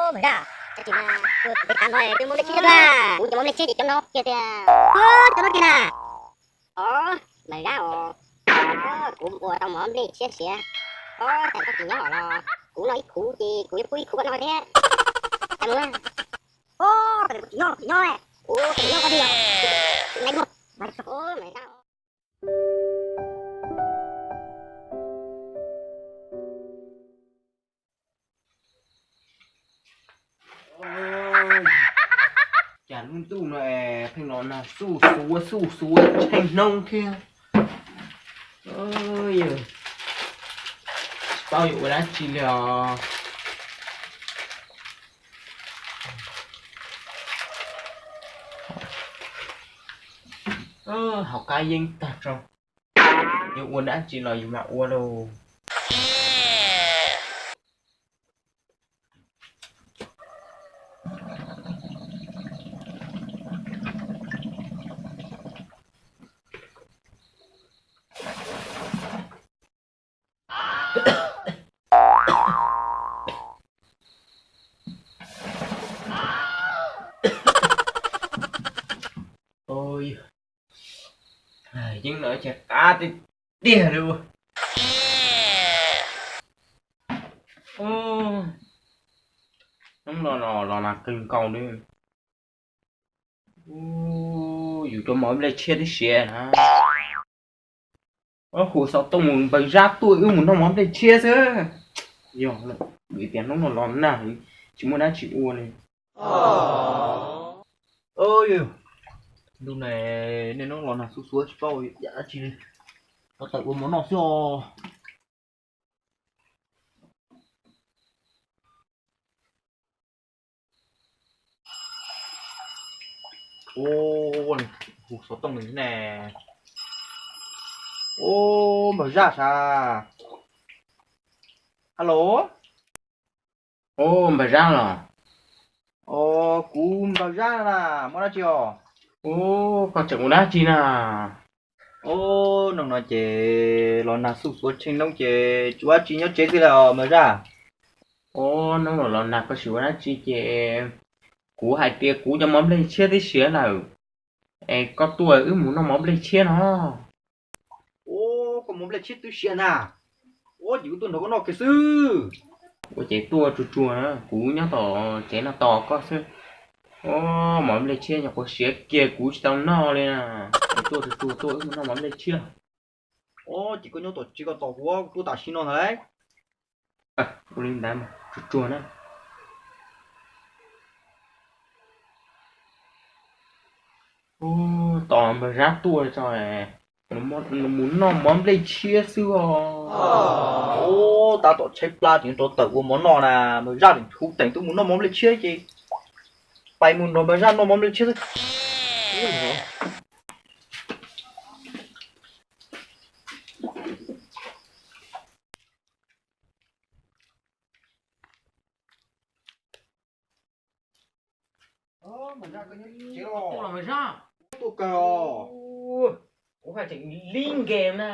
Npawg Zaj, tsis na, kuv pem tav no twb muaj nplej tshiab dua. Kuv cov mov nplej tshiab ces cov no kiag tiag. Cov no kiag na. Os, Npawg Zaj os, kuv ua tau mov nplej tshiab siav. Os, txawm koj tsis nyob los kuv noj ib khuv ces kuv yuav pub ib khuv koj noj thiab. Os, txawm kuv tsis nyob, kuv tsis nyob, kuv tsis nyob koj tiag. Os, Npawg Zaj. Cas lub ntuj no es pheej los nag xuj xuav xuj xuav tsheej hnoob thiab. Tsis paub yuav ua dab tsi li os. Haus kab yeeb tag tso, yuav ua dab tsi los yus mam ua lauj. Yeeb no cas qab tiag tiag li. Hnub no los nag kawg nkaus li. Yus cov mov nplej tshiab twb siav na. Hu xov tooj mus Npawg Zaj tuaj wb mus noj mov nplej tshiab xwb. Yog lawm, vim tias hnub no los nag heev tsis muaj dab tsi ua li. Ntuj ne, niaj hnub los nag xuj xuav tsis paub ua dab tsi li. Rov tawm ua mov noj xwb os. Hu xov tooj ne. Ub, Npawg Zaj sav. Halo. Ub, Npawg Zaj los? Os, kuv Npawg Zaj na, muaj dab tsi os? Ub, koj tseem ua dab tsi na? Ub, hnub no ces los nag xuj xuav tsheej hnoob ces tsis ua dab tsi nyob tsev xwb os Npawg Zaj. Ub, hnub no los nag koj tsis ua dab tsi ces kuv hais tias kuv cov mov nplej tshiab twb siav lawm, es koj tuaj wb mus noj mov nplej tshiab no. Ub, koj mov nplej tshiab twb siav na. Ub, ces kuv tuaj nrog koj noj kiag xwb. Ua ces tuaj tsuag tsuag, kuv nyob tom tsev no tos koj xwb. Ub, mov nplej tshiab nyuam qhuav siav kiag kuv tsis tau noj li na. Tuaj tsuag tsuag tuaj wb mus noj mov nplej tshiab. Ub, ces koj nyob tom tsev koj tos kuv, kuv tuaj tam sim no ntag lauj. Ua li ntawd mas tsuag tsuag na. Ub, tos Npawg Zaj tuaj tso, mus noj mov nplej tshiab xwb os. Ub, tab tom tshaib plab tseem rov tawm ua mov noj na, Npawg Zaj tseem hu teem tuaj mus noj mov nplej tshiab ces pais mus nrog Npawg Zaj noj mov nplej tshiab xwb. Tuaj los Npawg Zaj. Tuaj kawg os. Kuv hais tseem lib nkees na.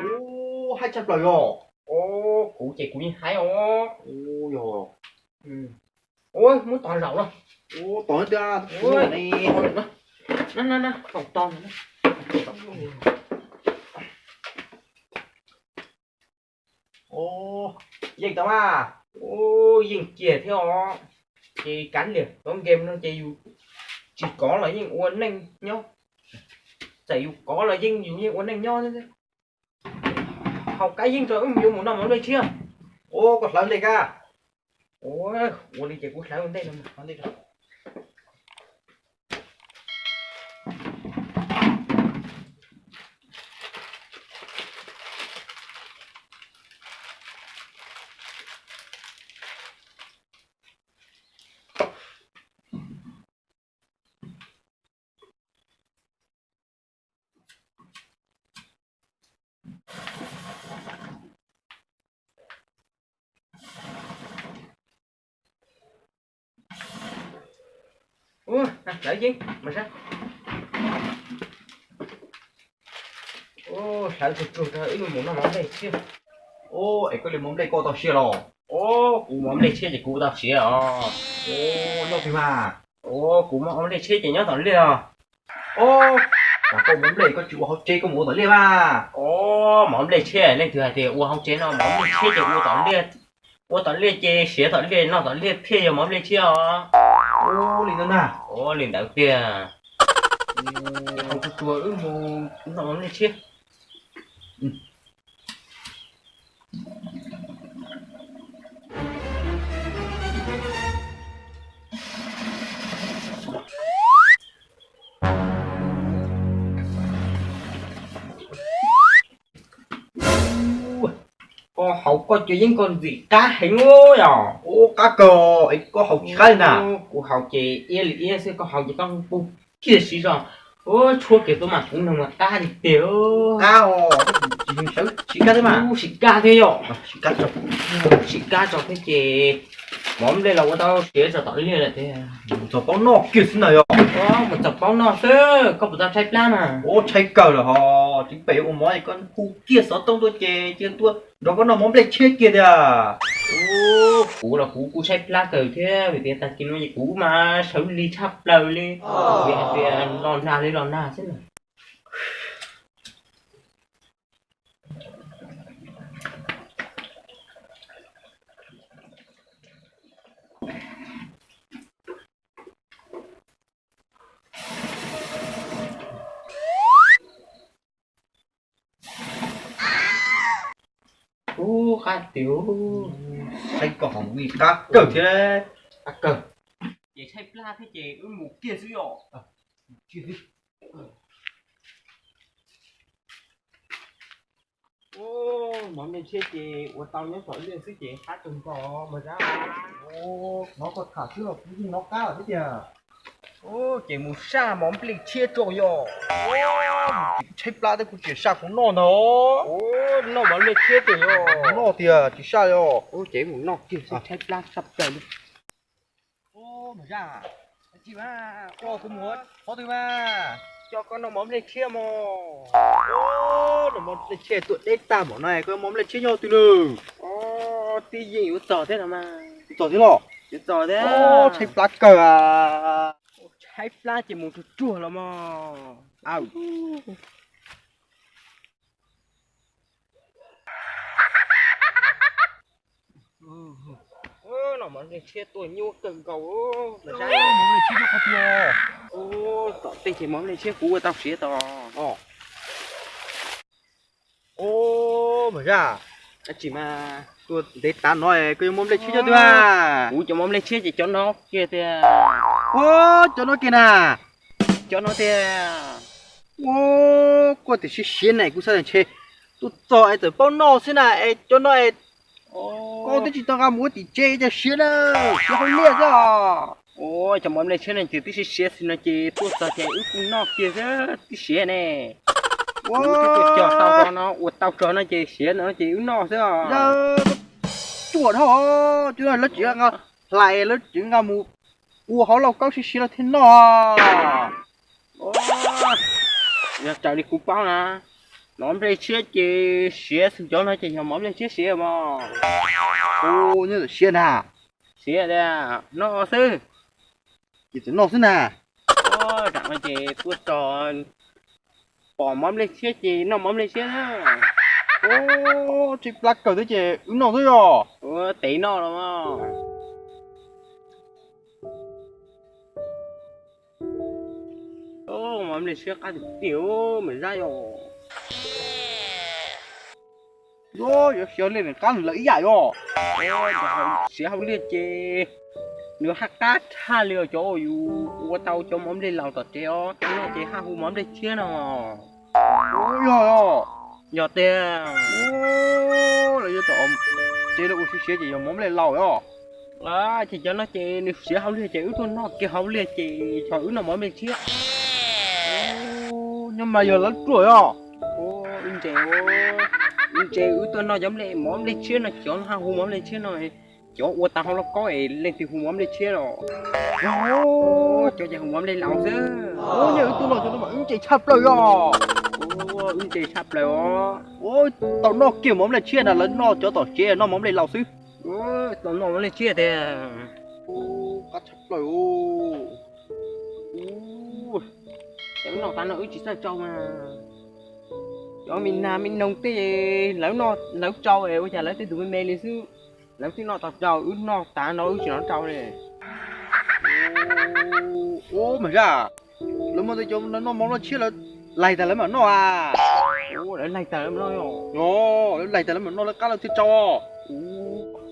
Ub, haib tshaj plaws yog. Kuv ces kuv yeej haib os. Ub, yog. Ub, muab tos zaum los. Ub, tos twg. Tos tos. Ub, yeej tau mas. Ub, yeej kiag thiab os. Ces kav liam, cov game no ces yus tsis kov los yeej ua neej nyob, txawm yus kov los yeej yus yeej ua neej nyob thiab. Haus kab yeej tso wb yuav mus noj mov nplej tshiab. Ub, koj hlawv ntej kab. Ua li ces kuv hlawv ua ntej no. Hlawv yeeb mas sab. Hlawv tsuag tsuag rau wb mus noj mov nplej thiab. Es koj li mov nplej koj tau siav los? Kuv mov nplej tshiab ces kuv ua tau siav os. Nyob twg mas? Kuv mov nplej tshiab ces nyob tom liaj os. Os, koj mov nplej koj tsis ua hauv tsev koj mus ua tom liaj mas. Os, mov nplej tshiab leej twg hais tias ua hauv tsev no, mov nplej tshiab ces ua tom liaj. Ua tom liaj ces siav tom liaj noj tom liaj thiaj yog mov nplej tshiab os. Ua li ntawd na. Ua li ntawd tiag. Ua tsuag tsuag wb mus noj mov nplej tshiab. Koj haus koj cov yeeb koj ntxim qab heev yom. Ua qab kawg, koj haus tsis qab li na. Kuv haus ces iab li iab xwb, koj haus ces koj pub kiag siv zog. Ua tshuab kiag tuaj mas kuv nug mas qab tiag tiag. Qab os, tsis sawv tsis kab thiab mas. Ua tsis kab thiab yom. Tsis kab tso thiab ces mov nplej los ua tau siav tso tom liaj lawm tiag. Mus txog paub noj kiag xwb na yog. Mus txog paub noj xwb, koj puas tau tshaib plab mas? Ua tshaib kawg lawm hos, tsis pem ua mov es koj hu kiag xov tooj tuaj ces cia tuaj nrog koj noj mov nplej tshiab kiag tiag. Kuv los kuv kuj tshaib plab kawg thiab vim tias tag kis no ces kuv mas sawv lig tshaj plaws li. Vim hais tias los nag li los nag xwb na. Ub, qab tiag. Saib koj haus nws qab kawg thiab. Qab kawg. Ces tshaib plab thiab ces wb mus kiag xwb yom. Mov nplej tshiab ces ua tau nyob tom liaj xwb ces qab kawg nkaus mas Zab. Hnov koj tham xwb los kuv yeej hnov qab lawm thiab tiag. Ces mus saj mov nplej tshiab tso yom. Kuv tshaib plab thiab kuv tsis saj kuv noj ntag. Noj mov nplej tshiab ces yog noj tiag tsis saj os. Ces mus noj kiag xwb tshaib plab saj plaws li. Ub, Zab, coj kuv mus qhov twg mas? Coj koj noj mov nplej tshiab mos. Noj mov nplej tshiab tuaj deb tag npaum no koj mov nplej tshiab nyob twg nws? Twb yeej yuav txog thiab no mas. Yuav txog thiab los? Yuav txog thiab. Tshaib plab kawg. Tshaib plab ces mus tsuag tsuag los mos. Noj mov nplej tshiab tuaj nyuaj kawg nkaus. Mov nplej tshiab nyob qhov twg? Tom tej ces mov nplej tshiab kuv ua tau siav tos. Ub, mas Zab, dab tsi mas tuaj ntev tav no koj yuav mov nplej tshiab nyob twg a? Kuv cov mov nplej tshiab ces cov no kiag tiag. Ub, cov no kiag na. Cov no tiag. Ub, koj tias siav siav na kuv xav tias ntshe tuaj txog es txawm paub noj xwb na es cov no es koj twb tsis tau nqa mus ua tim tsev cas siav na, siav hauv liaj xwb os. Ub, cov mov nplej tshiab no ces twb siav siav xwb no ces tuaj txog ces wb kuj noj kiag xwb twb siav ne. Kuv twb tuaj cog tau rau no ua tau rau no ces siav no ces wb noj xwb os. Tsuam dhau, cov no lawv tseem hlais lawv tseem nqa mus ua hauv lauj kaub siav siav los thiaj noj. Yog raws li kuv paub na, mov nplej tshiab ces siav xwb cov no ces yog mov nplej tshiab siav mos. Ub, nyob txawm siav na. Siav tiag, noj xwb. Ces txawm noj xwb na. Zaum no ces tuaj txog pom mov nplej tshiab ces noj mov nplej tshiab na. Ub, tshaib plab kawg thiab ces wb noj xwb yog. Ua tev noj los mas. Mov nplej tshiab qab tiag tiag mas Zab yog. Yuav siav hauv liaj nws qab nws lawv ib yam yog. Siav hauv liaj ces nws haj qab tshaj li os cov yus ua tau cov mov nplej laus tom tsev os, tau noj ces haj hu mov nplej tshiab no. Yog, yog tiag. Lawv yuav tom tsev lawv ua siav siav ces yog mov nplej laus os. Ces cov no ces nws siav hauv liaj ces wb tuaj noj kiag hauv liaj ces yog wb noj mov nplej tshiab. Nyob mas yog lawv ruam os. Wb ntse, wb ntse wb tuaj noj cov nplej, mov nplej tshiab no cov haj hu mov nplej tshiab no. Cov ua tau hauv lauj kaub es leej twg hu mov nplej tshiab los? Cov ces hu mov nplej laus xwb. Ub, yog wb tuaj noj cov no mas wb ntse tshaj plaws os. Wb ntse tshaj plaws os. Tau noj kiag mov nplej tshiab na, lawv noj cov tom tsev noj mov nplej laus xwb. Tau noj mov nplej tshiab tiag. Ub, qab tshaj plaws. Ub, cov noj tas no wb tsis txawj tsau mas. Cov me nag me noog tej lawv noj lawv tsau es ua cas lawv tej tus me me li xwb, lawv twb noj tau tsau, wb noj tas no wb tsis noj tsau li. Ub, mas zaj, lawv muaj tej cov noj mov nplej tshiab lawv laig tas lawv mam noj a. Ub, lawv laig tas lawv mam noj. Lawv laig tas lawv mam noj lawv qab lawv thiaj tsau.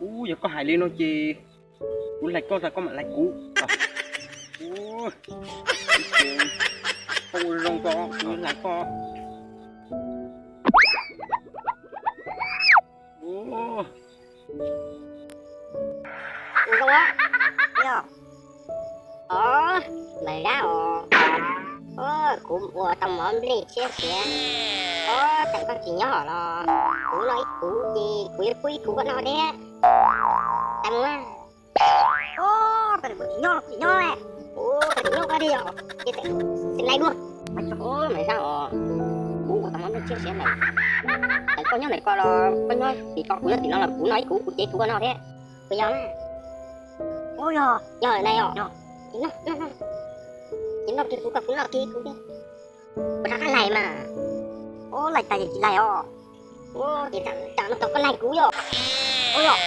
Ub, yog koj hais li no ces kuv laig koj tas koj mam laig kuv. Ua zoo koj, kuv laig koj. Ua zoo, yog, o, mas zaj os, kuv ua tau mov nplej tshiab siav, o, thaum koj tsis nyob los kuv noj ib khub ces kuv yuav pub ib khub koj noj thiab. Tau mus. O, koj tsis nyob los kuv tsis nyob, o, koj tsis nyob koj thiaj yog, ces txeem laij dua. O, mas zaj os, kuv ua tau mov nplej tshiab siav ntawm, thaum koj nyob ntawm koj los koj nyob tim ko kuv nyob tim no los kuv noj ib khub kuv cev khub koj noj thiab. Puas yog? O, yog, yog na yog. Ces noj kiag kuv kom kuv noj kiag kuv thiab. Puas rov qab laig mas? O, laig tas ces tsis laig os. O, ces tsam no tau koj laig kuv yog. O, yog,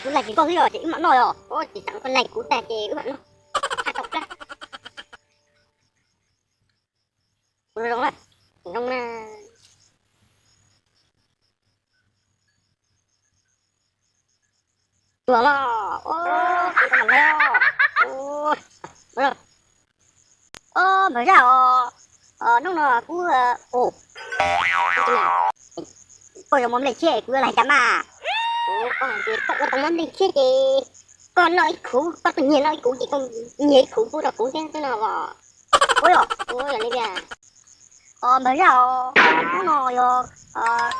kuv laig kiag koj xwb yog ces wb mam noj yog. O, ces tsam no koj laig kuv tag ces wb mam noj. Qab tau plab. Ua zoo na, zoo na. Tuag los, o, kuv tau mam laig os. O, mas zaj os, hnub no kuv, o, koj yuav mov nplej tshiab kuv yuav laig cas mas. Koj hais tias koj ua tau mov nplej tshiab ces koj noj ib khub, koj tuaj nyiag noj ib khub ces koj nyiag ib khub pub rau kuv thiab xwb no os. Ua yog, ua yog li tias, o, mas zaj os, hnub no yog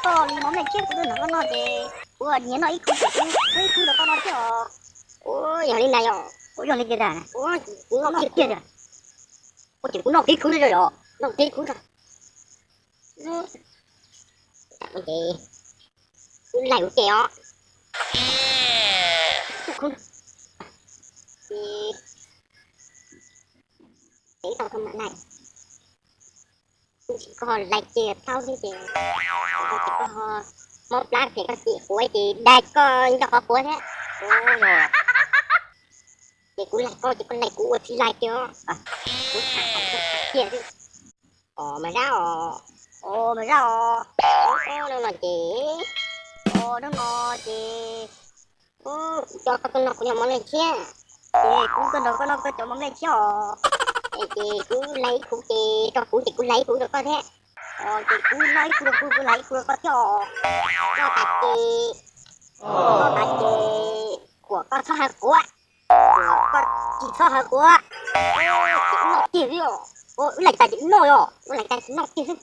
koj li mov nplej tshiab kuv tuaj nrog koj noj ces kuv nyiag noj ib khub ces kuv pub ib khub rau koj noj thiab os. Ua yog li ntawd yog, ua yog li tias, kuv noj kiag tiag. Ua ces kuv noj kiag khub thiab yog, noj kiag khub rau. Kuv laig kuv ces os. Ces tau koj mam laig. Koj laig ces plaub xwb ces, ces koj mob plab ces koj cim quav ces dai koj nco qhov quav thiab. Ces kuv laig koj ces koj laig kuv ua tsis laig kiag os. Kuv tham tham kiag xwb. Os mas zaj os, os mas zaj os, hnub no ces, os hnub no ces, kuv coj koj tuaj noj kuv cov mov nplej tshiab, ces kuv tuaj nrog koj noj koj cov mov nplej tshiab os. Es ces kuv laig ib khub ces rau kuv ces kuv laig ib khub rau koj thiab. Os ces kuv noj ib khub rau kuv, kuv laig ib khub rau koj thiab os. Noj tas ces, noj tas ces kuam koj txhob hawv quav, kuam koj tsis txhob hawv quav. Ces wb noj kiag xwb os. Wb laig tas ces wb noj os, wb laig tas ces noj kiag xwb.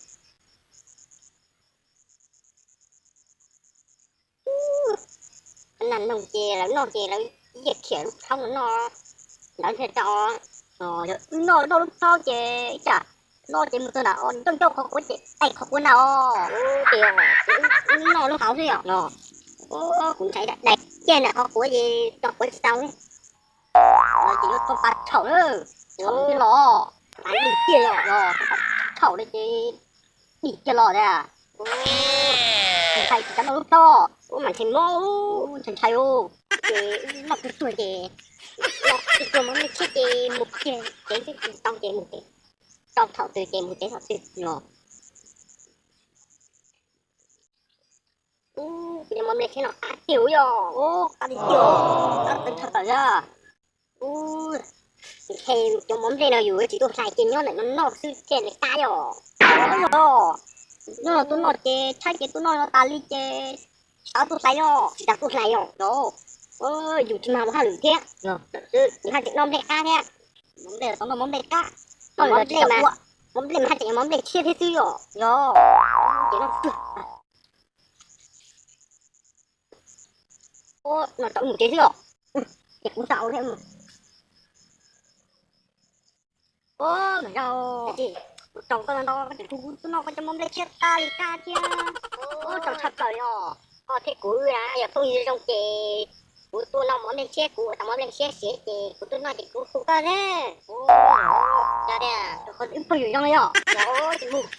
Nas noog ces lawv noj ces lawv yeej khiav lub tshoob noj, lawv thiaj tau. Yog wb noj noj lub tshoob ces ib tsam noj ces mus txog nram os ncauj ncauj qhov quav ces daig qhov quav na os. Ces wb noj lub hauv xwb yom no. Kuv ntshai daig kiag nram qhov quav ces tso quav tsis tau li. Ces yuav tau pas thaum na, thaum los pas dim kiag yom, thaum no ces dim kiag los tiag. Ntshai tsis kam noj lub tshoob, ua mas ntshai mob, ntshai ntshai ub. Ces noj kiag tuag ces, noj kiag tuag mas noj tshiab ces mus kiag tsev xwb, tsis tau ces mus tsev, tau thaum twg ces mus tsev thaum twg los. Ub, kuv cov mov nplej tshiab no qab tiag yog, ub, qab tiag tiag, qab tawv tshaj plaws yog. Ub, ntshe cov mov nplej no yus tsis tuaj hlais ces nyob ntawm no noj xwb thiaj li qab yog. Yog, hnub no tuaj noj ces tshaib ces tuaj noj no tas li ces tsis tau tuaj hlais yog, tsis tau tuaj hlais yog. Yus tsis mag ua hauj lwm thiab, yus haj tseem noj nplej qab thiab. Mov nplej los tau noj mov nplej qab, mov nplej mas, mov nplej mas haj tseem yog mov nplej tshiab thiab xwb yog. Yog, ces noj twg. Ub, no rau mus tsev xwb os. Ces kuv tau thiab. Ub, mas yog, kuv tau koj no, koj tseem hu kuv tuaj noj koj cov mov nplej tshiab qab li qab thiab. Ub, tsaug tshaj plaws yog. Koj thiab kuv na yog phooj ywg zoo ces Kuv tuaj no muab nplej ntshiab, kuv ua tau muab nplej ntshiab siav ces kuv tuaj noj ces kuv hu koj xwb. Ua, cas tias rau qhov wb pog yus zoo li os. Ces mus.